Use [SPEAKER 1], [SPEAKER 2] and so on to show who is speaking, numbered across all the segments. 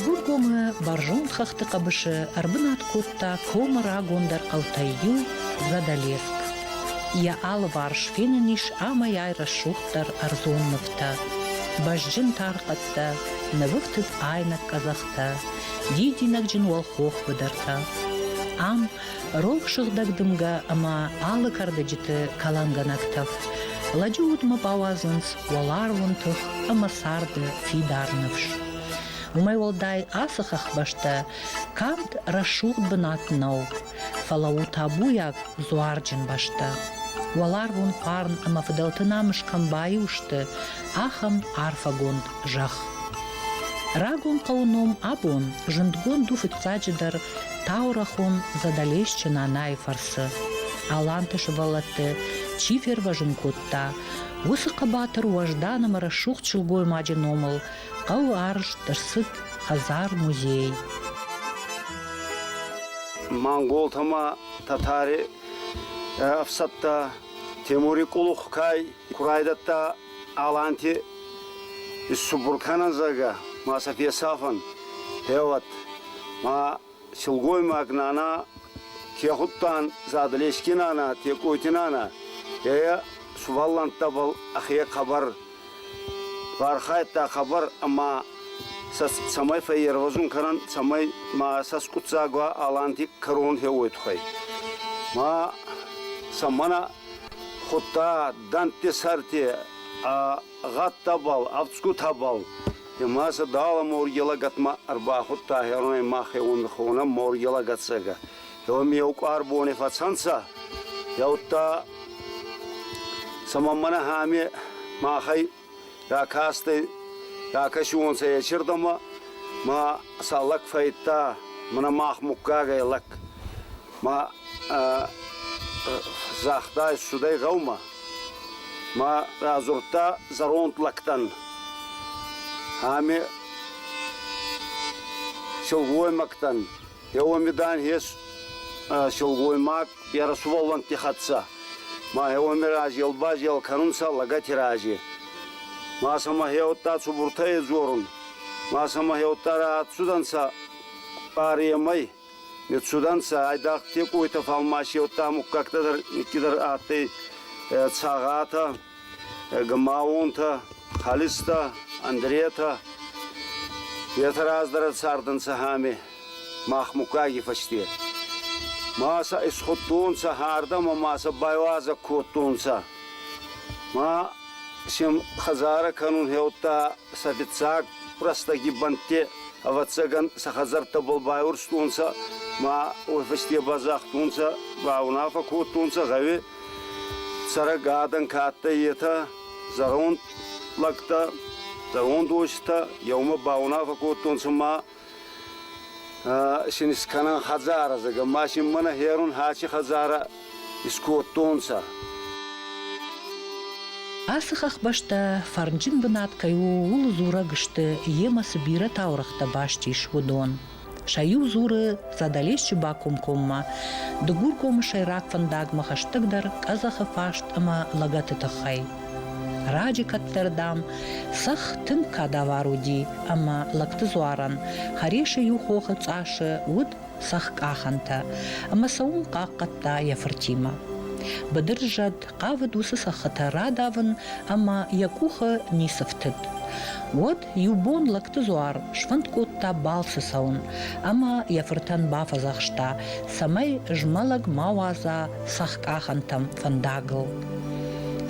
[SPEAKER 1] Дыгургомы бӕрзонд хӕхты хъӕбысы ӕрбынат кодта комы рагондӕр хъӕутӕй иу Задӕлеск. Йӕ алыварс фенӕн ис амӕй-ай рӕсугъддӕр ӕрдзон нывтӕ, бӕзджын тархъӕдтӕ, нывыфтыд айнӕг къӕдзӕхтӕ, дидинӕгджын уӕлхох быдыртӕ. Ам рог сыгъдӕг дымгӕ ӕмӕ алы кӕрдӕджыты кӕлӕнгӕнӕг тӕф лӕджы удмӕ бауадзынц уӕларвон тых ӕмӕ царды фидар ныфс. Уымӕй уӕлдай ацы хӕхбӕстӕ канд рӕсугъд бынат нӕу, фӕлӕ у табуйаг дзуарджын бӕстӕ. Уӕларвон фарн ӕмӕ фыдӕлты намыс кӕм баиу сты, ахӕм арфӕгонд зӕхх. Рагон хъӕуы ном абон зындгонд у фыццаджыдӕр таурӕгъон Задалесчы Нанайы фӕрцы. Аланты сывӕллӕтты чи фервӕзын кодта, уыцы хъӕбатыр уӕздан ӕмӕ рӕсугъд сылгоймаджы номыл хъӕуы арӕзт ӕрцыд хӕдзар-музей.
[SPEAKER 2] Монголтӕ ма татари ӕфсӕдтӕ Темури къулух кай ку райдӕдта Аланти иссубур кӕнӕн, зӕгъгӕ, ма сӕ фесафӕн. Гъеуӕд ма силгоймаг нана ке худтан Задӕлески нана, Текъойти нана, е сувӕллӕнттӕбӕл ӕхе хъӕбӕр Архайдта хъӕбӕр ӕма сӕ цӕмӕй фӕййервӕзун кӕнӕн, цӕмӕй ма сӕ скъуддзаг уа аланти кӕрон хеуой туххӕй. Ма сӕ мӕнӕ худта дӕнтти сӕрти гъӕдтӕбӕл, ӕфцгутӕбӕл. Ма сӕ дала моргелагӕтмӕ ӕрбахудта херонӕй мах хеуон хонӕн моргелагӕтсӕгӕ. Еуми еу къуар бони фӕцӕнцӕ, еудта Цӕмӕн ами махӕй ракастӕй, ракӕсиуонцӕ ечирдӕмӕ, ма сӕ лӕг фӕйдта, мӕнӕ мах муггагӕй лӕг. Ма загъта, ссудӕй гъӕумӕ, ма радзурдта зӕронд лӕгтӕн. Ами силгоймӕгтӕн Еуеми, дан, ес силгоймаг берӕ сувӕллӕнтти хӕццӕ. Ма еуеми разел-базел кӕнунцӕ лӕгӕти рази. Ма сӕмӕ хеуӕттӕ цубуртӕй дзорун. Ма сӕмӕ хеуӕттӕ рацудӕнцӕ къаремӕй. Ниццудӕнцӕ айдагъ текъойтӕ, фал ма сеуӕттӕ муггӕгтӕ дӕр никкидӕр адтӕй Цагъатӕ, Гмаонтӕ, Халистӕ, Андретӕ. Етӕ раздӕр цардӕнцӕ ами. Мах муггаги фӕсте. Ма сӕ исхудтонцӕ ардӕмӕ ма сӕ байуазӕг кодтонцӕ. Ма син хӕдзарӕ кӕнун хеудта сӕ фиццаг рӕстӕги бӕнтти, ӕвӕццӕгӕн, сӕ хӕдзӕрттӕбӕл байурстонцӕ, ма уой фӕсте ба загътонцӕ, баунаффӕ кодтонцӕ гъӕуи цӕрӕг адӕн ка адтӕй, етӕ зӕронд лӕгтӕ, зӕронд уоситӕ еумӕ баунаффӕ кодтонцӕ ма син искӕнӕн хӕдзарӕ, зӕгъӕ, ма син мӕнӕ херун хачи хӕдзарӕ искодтонцӕ.
[SPEAKER 1] Ацы хӕхбӕстӕ фӕрнджын бынат кӕй у, ууыл дзурӕг сты, йемӕ цы бирӕ таурӕгътӕ баст ис, уыдон. Сӕ иу дзуры Задӕлесчы бакомкоммӕ, Дыгургомы сӕйраг фӕндагмӕ хӕстӕгдӕр къӕдзӕхы фаст ӕмӕ лӕгӕты тыххӕй. Раджы кӕддӕр, дам, цӕхх тынг кадавар уыди ӕмӕ лӕгты дзуарӕн Хӕресы иу хохы цъасы уыд цӕхкъахӕнтӕ ӕмӕ сӕ уым хъахъхъӕдта йӕ фыртимӕ. Быдырзӕд хъавыд уыцы цӕххытӕ радавын ӕмӕ йӕ къухы ницы фтыд. Уӕд иу бон лӕгты дзуар сфӕнд кодта балцы цӕуын ӕмӕ йӕ фыртӕн бафӕдзӕхста, цӕмӕй змӕлӕг ма уадза цӕхкъахӕнтӕм фӕндагыл.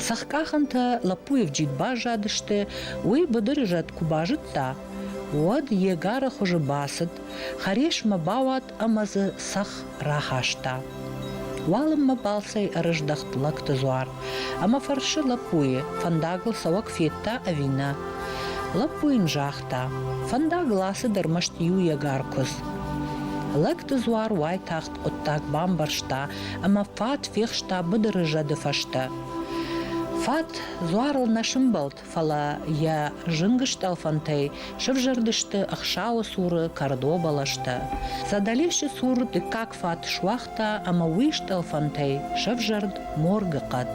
[SPEAKER 1] Цӕхкъахӕнтӕ лӕппуйы вджид баззадысты, уый быдыры зӕд куы базыдта, уӕд егары хуызы бацыд, Хӕресмӕ бауад ӕмӕ дзы цӕхх рахаста. Уалынмӕ балцӕй ӕрыздӕхт лӕгты дзуар ӕмӕ фӕрсы лӕппуйы, фӕндагыл цӕуӕг федта ӕви нӕ. Лӕппу йын загъта, фӕндагыл ацыд ӕрмӕст иу егар куыдз. Лӕгты дзуар уайтагъд хъуыддаг бамбӕрста ӕмӕ фат фехста быдыры зӕды фӕстӕ. Фат дзуарыл нӕ сымбӕлд, фӕлӕ йӕ зынг стъӕлфӕнтӕй сывзӕрдысты ӕхсӕуы цуры кӕрдо бӕлӕстӕ. Задӕлесы цур дыккаг фат суагъта ӕмӕ уый стъӕлфӕнтӕй сӕвзӕрд моргы хъӕд.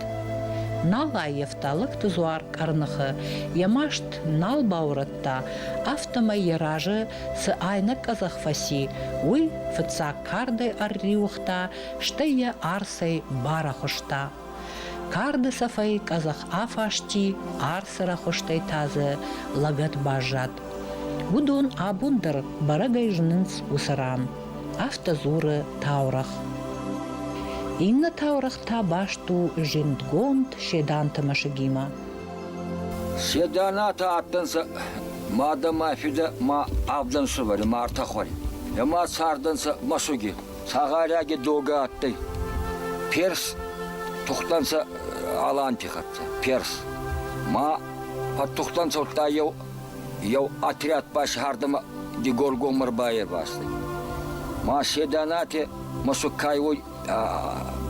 [SPEAKER 1] Нал аййӕфта лӕгты дзуар къӕрныхы, йӕ маст нал баурӕдта, афтӕмӕй йӕ разы цы айнӕг къӕдзӕх фӕци, уый фыццаг кардӕй ӕрриуыгъта, стӕй йӕ арцӕй барӕхуыста. Карды цӕфӕй къӕдзӕх афасти, арцы рӕхуыстӕй та дзы лӕгӕт баззад. Уыдон абон дӕр бӕрӕгӕй зынынц уыцы ран. Афтӕ дзуры таурӕгъ. Иннӕ таурӕгъ та баст у зындгонд Седанты мӕсыгимӕ.
[SPEAKER 3] Седанатӕ адтӕнцӕ мадӕ ма фидӕ ма авдӕн сувӕри ма ӕртӕ хуӕри. Ӕма цардӕнцӕ мӕсуги. Цагъайраги догӕ адтӕй. Перс тухтӕнцӕ аланти хӕццӕ. Перс. Ма фӕттухтӕнцӕ удта еу еу отряд ба сӕхӕрдӕмӕ Дигоргоммӕ ӕрбайервазтӕй. Ма Седанати мӕсугкай уой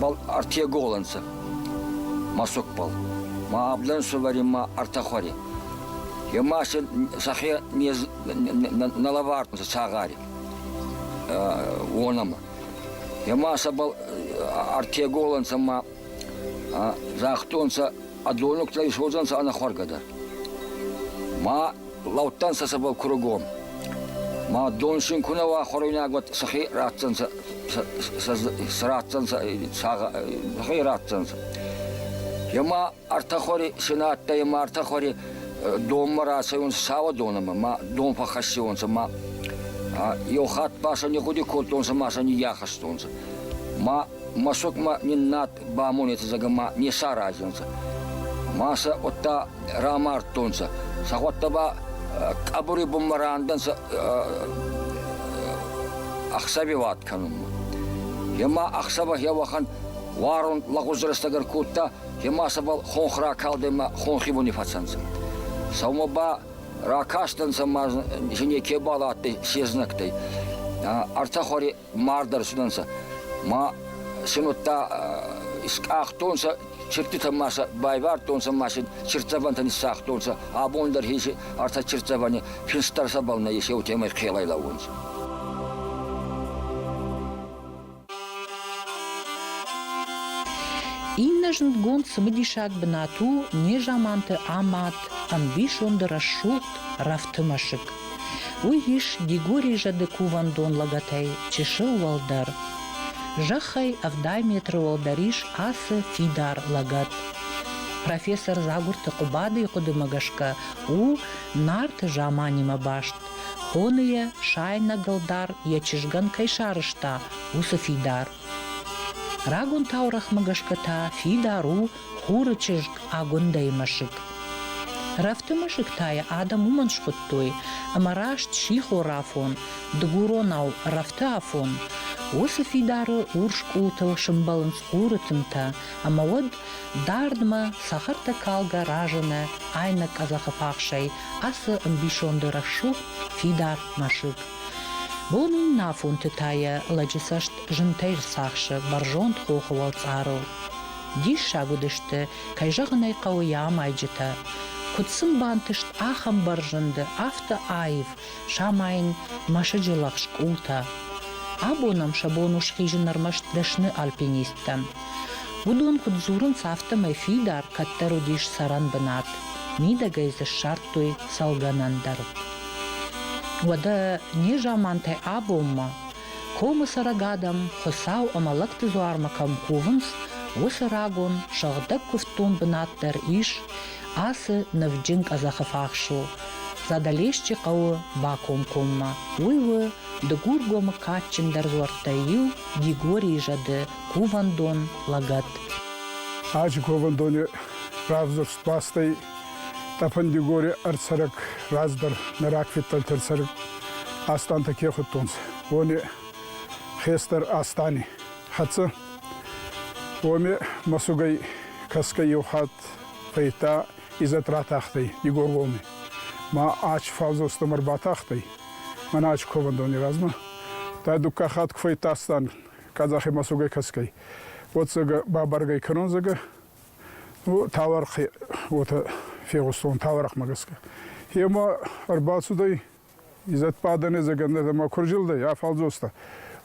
[SPEAKER 3] бал ӕртеголӕнцӕ мӕсугбӕл. Ма авдӕн сувӕри ма ӕртӕ хуӕри. Е ма сӕхе нӕ лӕвардтонцӕ цагъари уонӕмӕ. Е ма сӕбӕл ӕртеголӕнцӕ ма загътонцӕ, ӕдонугтӕ исуодзӕнцӕ ӕнӕхуӕргӕ дӕр. Ма лӕудтӕнцӕ сӕбӕл кургом. Ма дон син ку нӕ уа хуӕруйнаг, уӕд сӕхе ратдзӕнцӕ, ратдзӕнцӕ, сӕхе ратдзӕнцӕ. Е ма ӕртӕ хуӕри син адтӕй ӕма ӕртӕ хуӕри донмӕ рацӕуонцӕ сауӕдонӕмӕ, ма дон фӕххӕссиуонцӕ, ма еу хатт ба сӕ нигъгъуди кодтонцӕ ма сӕ ниййахӕстонцӕ. Ма мӕсугмӕ нин над бамонетӕ, зӕгъгӕ, ма не саразионцӕ. Ма сӕ удта рамардтонцӕ. Сӕхуӕдтӕ ба къӕбури бунмӕ рандӕнцӕ ӕхсӕвеуат кӕнунмӕ. Е ма ӕхсӕвӕ уӕхӕн уарун лӕгъуз рӕстӕг ӕркодта, е ма сӕбӕл хонх ракалдӕй ма хонхи буни фӕцӕнцӕ. Сӕумӕ ба ракастӕнцӕ ма си некебал адтӕй се знӕгтӕй. Ӕртӕ хуӕри мард ӕрцудӕнцӕ. Ма син удта искъахтонцӕ чиртитӕ ма сӕ байвардтонцӕ ма син чиртдзӕвӕнтӕ ниссагътонцӕ. Абон дӕр еци ӕртӕ чиртдзӕвӕни финст дӕр сӕбӕл нӕййес, еутемӕй хъелӕй лӕуунцӕ.
[SPEAKER 1] Иннӕ зындгонд цымыдисаг бынат у незаманты амад ӕмбисонды рӕсугъд Рӕфты мӕсыг. Уый ис Дигори зӕды кувӕндон лӕгӕтӕй чысыл уӕлдӕр. Зӕххӕй 70 метры уӕлдӕр ис ацы фидар лӕгӕт. Профессор Дзагуырты Хъуыбадыйы хъуыдымӕ гӕсгӕ у Нарты заманимӕ баст. Хоны йӕ сайнӕг ӕлдар йӕ чызгӕн кӕй сарӕзта, уыцы фидар. Рагон таурӕгъмӕ гӕсгӕ та фидар у Хуры чызг Агуындӕйы мӕсыг. Рӕфты мӕсыг та йӕ адӕм уымӕн схуыдтой, ӕмӕ раст сихорафон, дыгуронау рӕфты афон, уыцы фидары урс къултыл сымбӕлынц хуры тынтӕ, ӕмӕ уӕд дардмӕ цӕхӕртӕ калгӕ разыны айнӕг къӕдзӕхы фахсӕй ацы ӕмбисонды рӕсугъд фидар мӕсыг. Бон иннӕ афонты та йӕ лӕджы цӕст зынтӕй рцахсы бӕрзонд хохы уӕлцъарыл. Диссаг уыдысты, кӕй зӕгъын ӕй хъӕуы, йӕ амайджытӕ. Куыд сын бантыст ахӕм бӕрзӕнды афтӕ аив самайын мӕсыджы лӕгъз къултӕ? Абон ӕм сӕ бон у схизын ӕрмӕст дӕсны альпинисттӕн. Уыдон куыд дзурынц, афтӕмӕй фидар кӕддӕр уыдис цӕрӕн бынат. Мидӕгӕй дзы ссардтой цӕлгӕнӕн дӕр. Уӕдӕ незамантӕй абонмӕ Комы цӕрӕг адӕм Хуыцау ӕмӕ лӕгты дзуармӕ кӕм кувынц, уыцы рагон сыгъдӕг куывддон бынат дӕр ис ацы нывджын къӕдзӕхы фахсыл, Задӕлесчы хъӕуы бакомкоммӕ. Уый у Дыгургомы кадджындӕр дзуӕрттӕй иу Дигорийы зӕды кувӕндон лӕгӕт.
[SPEAKER 4] Ацы кувӕндони равзурст бастӕй Тъӕпӕн Дигори ӕрцӕрӕг раздӕр нӕ рагфидтӕлти ӕрцӕрӕг Астантӕ ке худтонцӕ, уони хестӕр Астани хӕццӕ. Уоми мӕсугӕй кӕсгӕй еу хатт фӕййидта изӕд ратахтӕй Дигоргоми. Ма ач фалдзостӕмӕ ӕрбатахтӕй, мӕнӕ ач ковӕндони размӕ. Та дуккаг хатт ку фӕййидта Астан къӕдзӕхи мӕсугӕй кӕсгӕй, уӕд зӕгъгӕ бабӕргӕй кӕнон, зӕгъгӕ, Ну, тауӕрхъи уотӕ фегъустон тауӕрӕхъмӕ гӕсгӕ. Ема ӕрбацудӕй изӕдбадӕни зӕгӕндӕмӕ ку рзилдӕй, ӕ фалдзостӕ,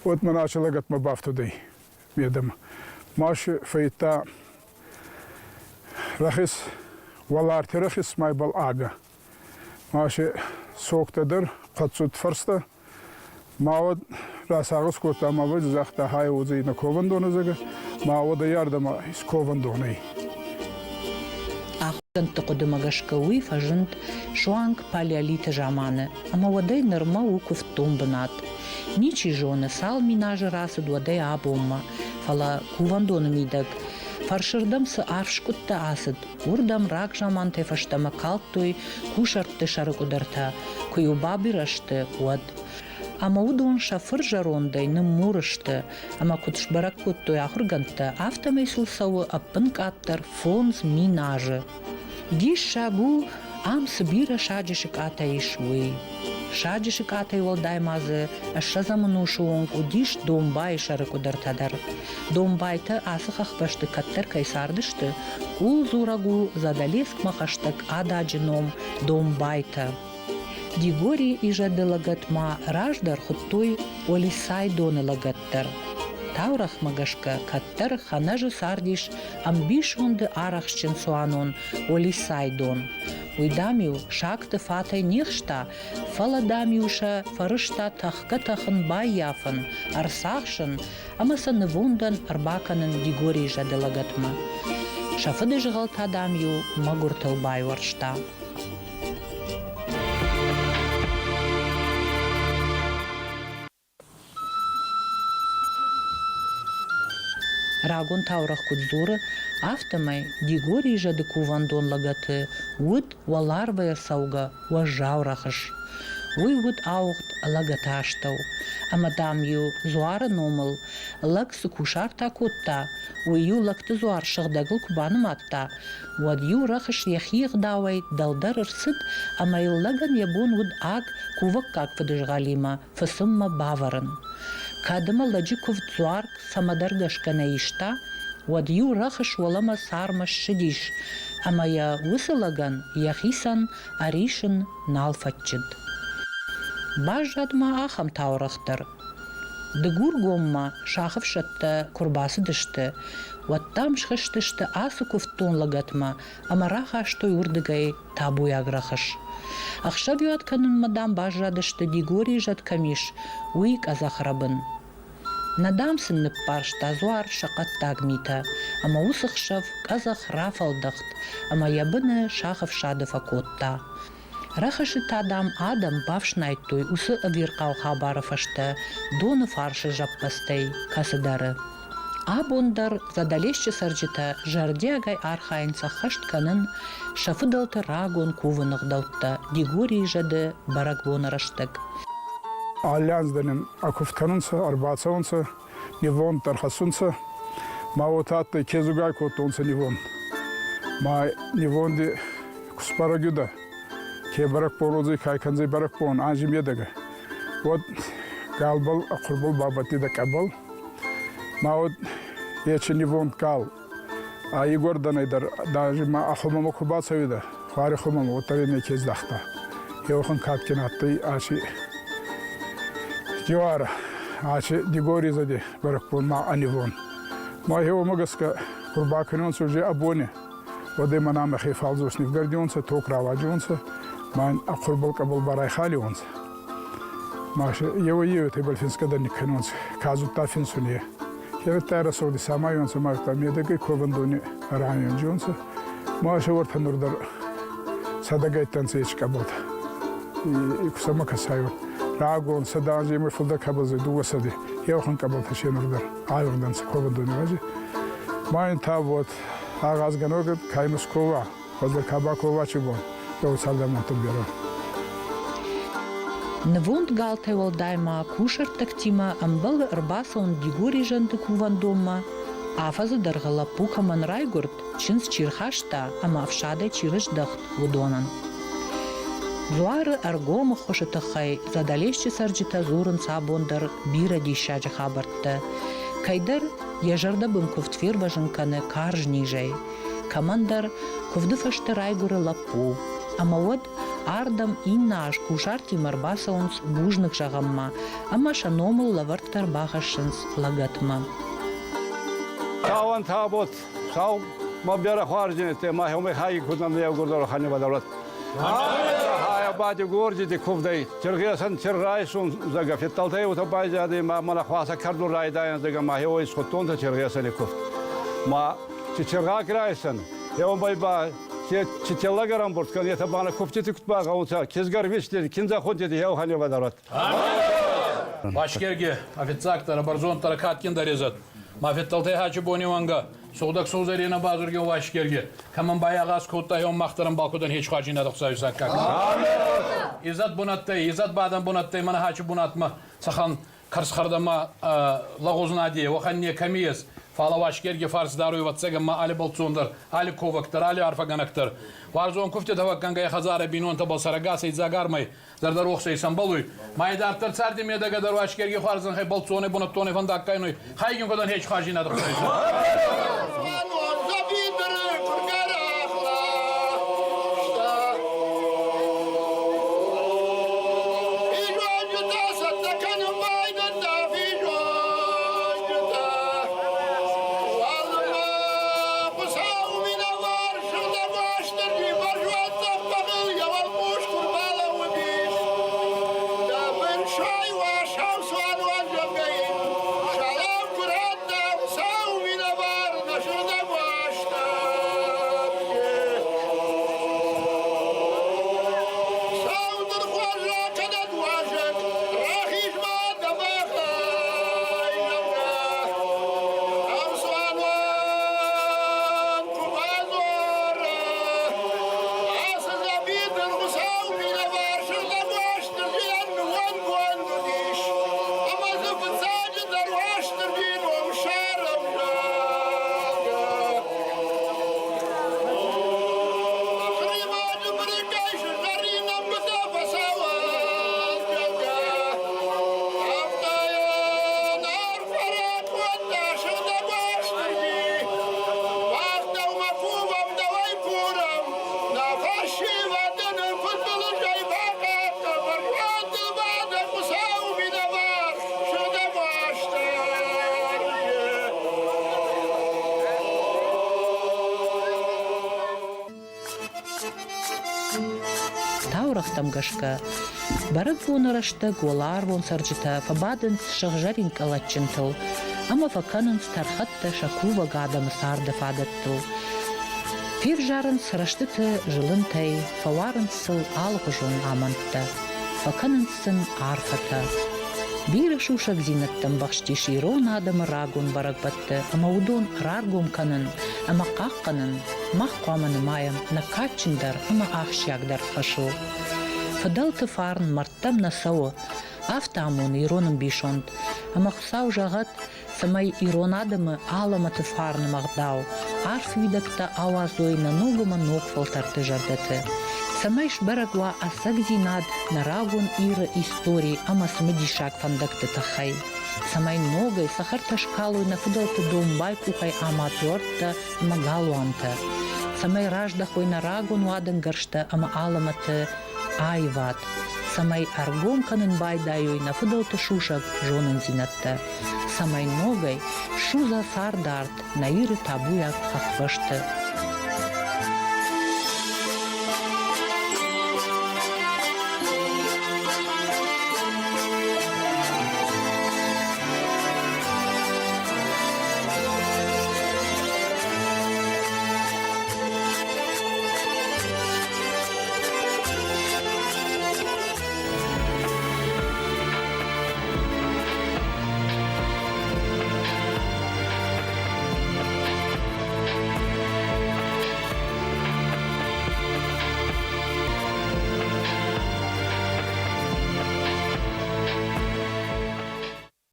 [SPEAKER 4] уӕд мӕн ачи лӕгӕтмӕ бафтудӕй медӕмӕ. Ма си фӕййидта. Рӕхис уӕларти рӕхис майбӕл агӕ. Ма си согтӕ дӕр хъӕццуд фӕрстӕ. Ма уӕд расагъӕс кодта ма уӕд загъта, хай уодзӕй нӕ ковӕндонӕ, зӕгъгӕ, ма уӕд ӕй ардӕмӕ исковӕндонӕй.
[SPEAKER 1] Ахуыргӕндты хъуыдымӕ гӕсгӕ уый фӕзынд суанг палеолиты заманы ӕмӕ уӕдӕй нырмӕ у куывддон бынат. Ничи зоны, цал мин азы рацыд уӕдӕй абонмӕ, фӕлӕ кувӕндоны мидӕг фӕрсырдӕм цы арф скъуыдтӕ ацыд, уырдӕм рагзамантӕй фӕстӕмӕ калдтой кусӕртты сӕрыкъуыдыртӕ, куы-иу бабирӕ сты, уӕд. Ӕмӕ уыдон сӕ фырзӕрондӕй ныммур сты, ӕмӕ куыд сбӕрӕг кодтой ахуыргӕндтӕ, афтӕмӕй сыл цӕуы ӕппынкъаддӕр 5000 азы. Диссаг у, ам цы бирӕ саджы сыкъатӕ ис, уый. Саджы сыкъатӕй уӕлдай ма дзы ссӕдзӕм ӕнусы онг уыдис домбайы сӕрыкъуыдыртӕ дӕр. Домбайтӕ ацы хӕхбӕсты кӕддӕр кӕй цардысты, ууыл дзурӕг у Задалескмӕ хӕстӕг ададжы ном Домбайтӕ. Дигори изӕды лӕгӕт ма раздӕр хуыдтой Олисайдоны лӕгӕт дӕр. Таурӕгъмӕ гӕсгӕ кӕддӕр Хӕнӕзы цардис ӕмбисонды арӕхстджын цуанон Олисайдон. Уый, дам-иу сагты фатӕй не хста, фӕлӕ, дам-иу сӕ фӕрыста тӕхгӕ-тӕхын баййафын, ӕрцахсын ӕмӕ сӕ нывондӕн ӕрбакӕнын Дигорийы зӕды лӕгӕтмӕ. Сӕ фыдызгъӕлтӕ, дам-иу мӕгуыртыл байуӕрста. Рагон таурӕгъ куыд дзуры, афтӕмӕй Дигорийы зӕды кувӕндон лӕгӕты уыд уӕларвӕй ӕрцӕугӕ уӕззау рӕхыс. Уый уыд ауыгъд лӕгӕты астӕу, ӕмӕ, дам-иу дзуары номыл лӕг цы кусарт акодта, уый-иу лӕгты дзуар сыгъдӕгыл куы банымадта, уӕд-иу рӕхыс йӕхи ӕгъдауӕй дӕлдӕр ӕрцыд ӕмӕ йыл лӕгӕн йӕ бон уыд аг кувӕггаг фыдызгъӕлимӕ фысыммӕ бавӕрын. Кӕд ӕмӕ лӕджы куывд дзуар цӕмӕдӕр гӕсгӕ нӕ иста, уӕд-иу рӕхыс уӕлӕмӕ цармӕ ссыдис ӕмӕ йӕ уыцы лӕгӕн йӕхицӕн ӕрисын нал фӕччыд. Баззад ма ахӕм таурӕгъ дӕр. Дыгургоммӕ сахы фсӕдтӕ куы рбацыдысты, уӕд, дам, схызтысты ацы куывддон лӕгӕтмӕ ӕмӕ рахастой уырдыгӕй табуйаг рӕхыс. Ӕхсӕвиуат кӕнынмӕ, дам, баззадысты Дигорийы зӕд кӕм ис, уый къӕдзӕхрӕбын. Нӕ, дам, сын ныббарста дзуар сӕ хъӕддаг митӕ, ӕмӕ уыцы хсӕв къӕдзӕх рафӕлдӕхт ӕмӕ йӕ быны сахы фсады фӕкодта. Рӕхысы та, дам, адӕм бафснайдтой уыцы ӕвирхъау хабары фӕстӕ доны фарсы зӕппӕдзтӕй кӕцыдӕры. Абон дӕр Задӕлесчы цӕрджытӕ зӕрдиагӕй архайынц ӕххӕст кӕнын сӕ фыдӕлты рагон кувыны гъдӕуттӕ Дигорийы зӕды бӕрӕгбоны рӕстӕг.
[SPEAKER 4] Алли анз дӕр нин акувд кӕнунцӕ, ӕрбацӕунцӕ, нивонд дӕр хӕссунцӕ. Ма уотӕ адтӕй, кезугай кодтонцӕ нивонд. Ма нивонди ку сбӕрӕг уидӕ, ке бӕрӕгбон уодзӕй, ка кӕндзӕй бӕрӕгбон анзи медӕгӕ, уӕд галбӕл, ӕхъурбӕл бабӕттидӕ къӕбӕл. Ма уӕд ечи нивонд гал а игуӕрдӕнӕй дӕр даже ма ӕ хумӕмӕ ку бацӕуидӕ, хуари хумӕмӕ, уӕддӕр ин неке здахта. Еуӕхӕн кадгин адтӕй аци Джиуӕр, аци Дигори зӕди бӕрӕгбон ма ӕ нивонд. Ма уомӕ гӕсгӕ ку рбакӕнонцӕ уже абони, уӕд ӕй мӕнӕ мӕхе фалдзос нивгӕрдионцӕ, ток рауадзионцӕ, ма ин ӕ хъурбӕл къӕбӕл барайхалионцӕ. Ма еуӕй-еуетӕбӕл финсгӕ дӕр никкӕнунцӕ, ка зудта финсун, е. Хеуӕттӕ рӕсугъди самайунцӕ ма медӕгӕй ковӕндони рамиунджунцӕ. Ма сӕ уӕртӕ нур дӕр сӕдӕгӕйттӕнцӕ еци къӕбӕлтӕ. И кусӕмӕ кӕсайун. Рагон 100 анземӕй фулдӕр кӕбӕлдзӕй 200. Еуӕхӕн къӕбӕлтӕ се нур дӕр айвӕрдӕнцӕ ковӕндони рази. Ма ин та вот агъазгӕнӕг кай Москова, хуӕздӕр ка бакова бон, еу цалдӕр монтӕн берӕ.
[SPEAKER 1] Нывонд галтӕй уӕлдай ма кусӕрттӕгтимӕ ӕмбӕлы ӕрбацӕуын Дигори зӕнты кувӕндонмӕ. Афӕдзы дӕргъы лӕппу кӕмӕн райгуырд, чындз чи рхаста ӕмӕ ӕфсадӕй чи рыздӕхт, уыдонӕн. Дзуары ӕргом ӕххуысы тыххӕй Задӕлесчы цӕрджытӕ дзурынц абон дӕр бирӕ диссаджы хабӕрттӕ. Кӕйдӕр йӕ зӕрдӕбын куывд фервӕзын кӕны карз низӕй, кӕмӕндӕр куывды фӕстӕ райгуыры лӕппу, ӕмӕ уӕд ардӕм иннӕ аз кусартимӕ ӕрбацӕуынц бузныг зӕгъынмӕ ӕмӕ сӕ номыл лӕвӕрттӕ ӕрбахӕссынц лӕгӕтмӕ.
[SPEAKER 2] Цауӕн табот, сау Ма берӕ хуарздзийнӕдтӕ ма хеумӕ хайи куднӕ еугурдӕр хани бадавлат. Хая бади горджити кувдӕй чиргъесӕн чиргъайсун зӕгӕ федтӕлтӕй ута байзадӕй ма мӕнӕ хуасӕ кӕрдун райдайӕн зӕгӕ ма хеуӕй исхудтонцӕ чиргъесӕни кувд. Ма чи чиргъак райсӕн, еумӕй ба чи теллаг ӕрӕмбурд кӕн, етӕ ба нӕ кувдтити куд багъӕунцӕ, кизгӕрвистити, киндзӕхонтити еу хани бадавлат.
[SPEAKER 5] Башкерге официактара бӕрзонддӕр кадгиндӕр изӕд. Ма федтӕлтӕй хачи бони уӕнгӕ сугъдӕг сугъзӕрийнӕ базургин Вашкерге, кӕмӕн байагъаз кодта, еу махтӕрӕн балкудӕн хеч хуаджи нӕдӕхсайу саккаг. Изӕд бунӕттӕй, изӕд бадӕн бунӕттӕй мӕнӕ хачи бунатмӕ цӕхӕн кӕрзхӕрдӕмӕ лӕгъуз нади, уӕхӕн некӕми ес. Фалӕ Вашкерге фарс даруй ӕвӕццӕгӕн ма али бӕлццон дӕр, али ковӕг дӕр, али арфӕгӕнӕг дӕр. Уарзон куфтитӕ фӕккӕнгӕй хӕдзарӕ бийнонтӕбӕл сӕрӕгасӕй дзагармӕй зӕрдӕрохсӕй сӕмбӕлуй. Ма идарддӕр царди медӕгӕ дӕр Уасгерги хуарзӕнхӕй бӕлццонӕй бунӕттонӕй фӕндаг кӕнуй. Хайгин кодӕн хеч хуарзийнадӕ
[SPEAKER 1] Таурӕгътӕм гӕсгӕ, бӕрӕгбоны рӕстӕг уӕларвон цӕрджытӕ фӕбадынц сыгъзӕрин къӕлӕтджынтыл ӕмӕ фӕкӕнынц тӕрхӕттӕ сӕ кувӕг адӕмы царды фадӕттыл. Февзарынц рӕстыты зылынтӕй, фӕуарынц сыл алыхуызон амӕндтӕ, фӕкӕнынц сын арфӕтӕ. Бирӕ сусӕгдзинӕдтӕ ӕмбӕхстис ирон адӕмы рагон бӕрӕгбӕтты ӕмӕ уыдон раргом кӕнын ӕмӕ хъахъхъӕнын мах хъуамӕ нымайӕм нӕ кадджындӕр ӕмӕ ахсджиагдӕр хӕсыл. Фыдӕлты фарн мӕрдтӕм нӕ цӕуы, афтӕ амоны ирон ӕмбисонд, ӕмӕ Хуыцау зӕгъӕд, цӕмӕй ирон адӕмы алӕмӕты фарны ӕгъдау арф уидӕгтӕ ауадзой нӕ ног ӕмӕ ног фӕлтӕрты зӕрдӕты, цӕмӕй сбӕрӕг уа ӕцӕгдзинад нӕ рагон Иры истори ӕмӕ цымыдисаг фӕндӕгты тыххӕй, цӕмӕй ногӕй цӕхӕртӕ скалой нӕ фыдӕлты домбай къухӕй амад дзуӕрттӕ ӕмӕ галуантӕ, цӕмӕй раздӕхой нӕ рагон уадӕнгӕрзтӕ ӕмӕ алӕмӕты аивад, цӕмӕй ӕргом кӕнын байдайой нӕ фыдӕлты сусӕг зонындзинӕдтӕ, цӕмӕй ногӕй ссудза цардард нӕ Иры табуйаг хӕхбӕсты.